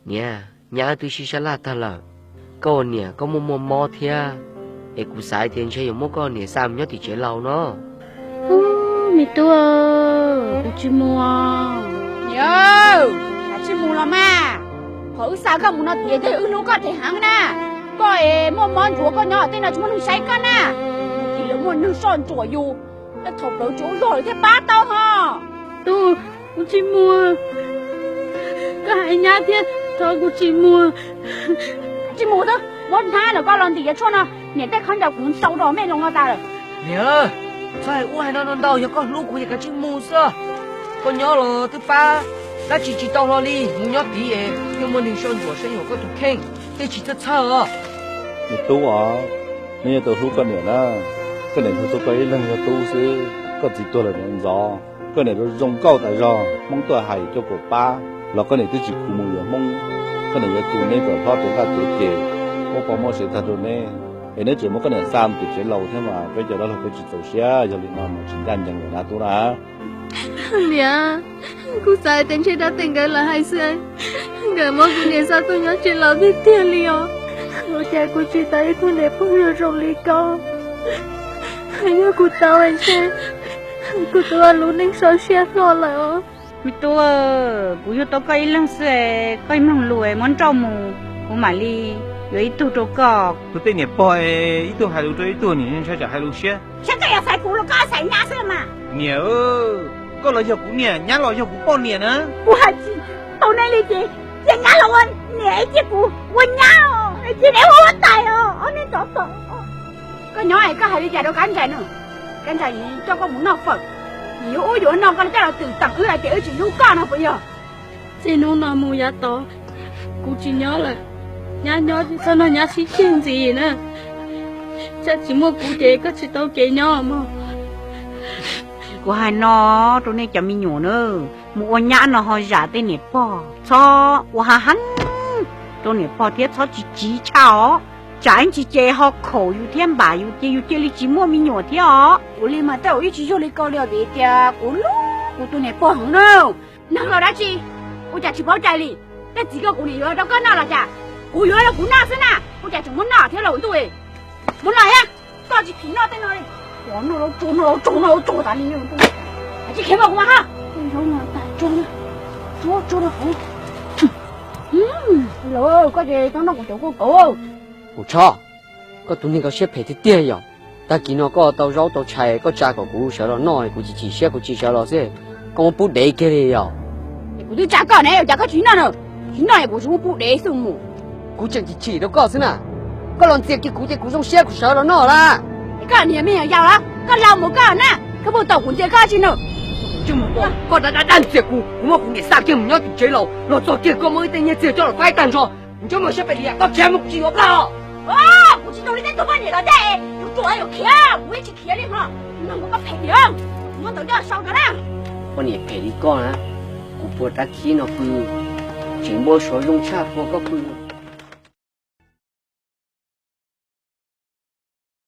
Niam, nyab twb sib sab laj tag lawm, koj ua niam koj muaj muaj mob thiab, es kuv xav hais tias ntshe yuav muab koj niam xa mus nyob tim tsev laus no. Me tub, kuv tsis mus. Niam, koj tsis mus los mas, qhov wb xa koj mus no tias wb hlub koj heev na. Koj es muaj mob ntsuav koj nyob tej no tsis muaj neeg saib koj na. Ces lawv muaj neeg soj ntsuam yus, tej thaum plaws tsuav zog lawm thiaj pab tau ho. Tub, kuv tsis mus. Koj hais nyab thiab, thov kuv tsis mus. Tsis mus xwb, muab hnab los koj los ntim cov tshuaj no, niam tej khaub ncaws kuv ntau rau mej loo no tas lawm. Niam, txhob hais ub hais no ntau, yog koj hlub kuv ces kav tsij mus xwb. Koj nyob los twb pab dab tsi tsis tau hlo li, mus nyob tid es thiaj muaj neeg soj ntsuam saib yuam koj tus kheej, thiaj tsis txhawj txhawj os. Me tub os, neb yuav tau hlub koj niam na. Koj niam hlub tau koj ib leeg yog tub xwb, koj txiv tuag lawm ntxov, koj niam zoo zoo nkauj tas zog, Hmoob tuaj hais coj kom pab los koj niam twb tsis khuv mus yuav Hmoob. Koj niam yuav tu neb kom hlob tsev vaj tsev ces muab poj muab sev tag rau neb, es neb tseem muab koj niam xa mus tim tsev laus thiab mas peb cov dab laug peb tsis txaus siab. Yog li no mas tsis ncaj ncees lawm na tub na. Niam, kuv xav tias ntshe dab tsi nkawd lam hais xwb, nkawd muab kuv niam xa tuaj nyob tsev laus tiag tiag li os. Ua cas kuv tsis tau ib tug niam pog zoo zoo li koj? Yog kuv tau ntshe kuv twb ua lub neej sau siab hlo lawm os. Me tub, kuv yug tau koj ib leeg xwb, koj mloog lus muab nrauj mus, kuv mam li yuav ib tug rau koj. Tus tej niam pog ib tug hais lus rau ib tug, niam ntshai tsam hais lus siab. Saib koj yuav xaiv kuv los koj xaiv nyab xwb mas. Niam, koj los yog kuv niam, nyab los yog kuv poj niam na. Kuv hais tsis tau nej li ces cia nyab los ua niam, cia kuv ua nyab os, cia nej ua huab tais os, ob neeg tsov tom. Koj nyob es koj hais li cas rau Kab Nrais no? Kab Nrais coj koj mus noj fawm, yuav ub yuav no koj coj los twm teem wb hais tias wb tsis hlub koj no puas yog? Txij hnub no mus yav tod, kuv tsis nyob lawm. Nyab nyob ces txhob nrog nyab sib ceg ntxiv na. Tsam tsis muaj kuv ces koj tsis tau kev nyob mog. Kuv hais no rau nej cov me nyuam na, mus ua nyab no ho zam tej niam pog, txhob ua hav heeb rau niam pog thiab txhob tsis tsiv tshaj os. Tsam ib ntsis ces ho khaum yus thiab npam yus ces yus cia li tsis muaj me nyuam thiab os. Kuv li mas tej zaum ib tsis yog li koj li os, vim tias kuv hlub kuv tus niam pog heev na. Neeg los dab tsi, ua cas tsis paub cai li. Tej txiv koj kuv niam yuav rau koj noj los cas? Kuv yuav rau kuv noj xwb na, ua cas tseem muab noj thiab lauj ntuj? Muab noj thiab, koj tsis khiav noj tej no li. Noj tsuag noj tsuag noj tsuag tas li, tsis khiav mas kuv mas ha. Tsuag tsuag hauv. Koj ces txhob noj kuv cov kua kaum. Kuv Tshob, koj tus neeg koj siab phem tiag tiag yom. Tag kis no koj tau zaub tau tshais koj tsa kom kuv sawv los noj, kuv chim chim siab kuv tsis sawv los xwb, koj muab pub dev kiag li yom. Kuv twb tsa koj ne, cas koj tsis noj na? Tsis noj es kuv tsis muab pub dev xwb mus. Kuv tseem chim chim rau koj xwb na. Koj los ntxias kiag kuv ces kuv zoo siab kuv sawv los noj lawm. Koj niag me nyuam yaus los koj laus mus koj na, koj puas tau kuv ntxias koj tsis na? Koj dab dab dab ntxias kuv, kuv muab kuv niam xa kiag mus nyob tim tsev laus, los txog kiag koj muab ib tej nyiaj txiag coj los faib tag nrho. Nco mus siab phem li, koj khiav mus kuv tsis yuav koj. Kuv tsis zoo li tej tug poj niam los tej, yuav ruam yuav khiav, kuv yeej tsis khiav li hos. Nug koj phem tiag, muab ntawv coj sau rau na. Poj niam phem li koj na, kuv puag rab khib no pw, tseem npau suav zoo tshaj puag koj pw.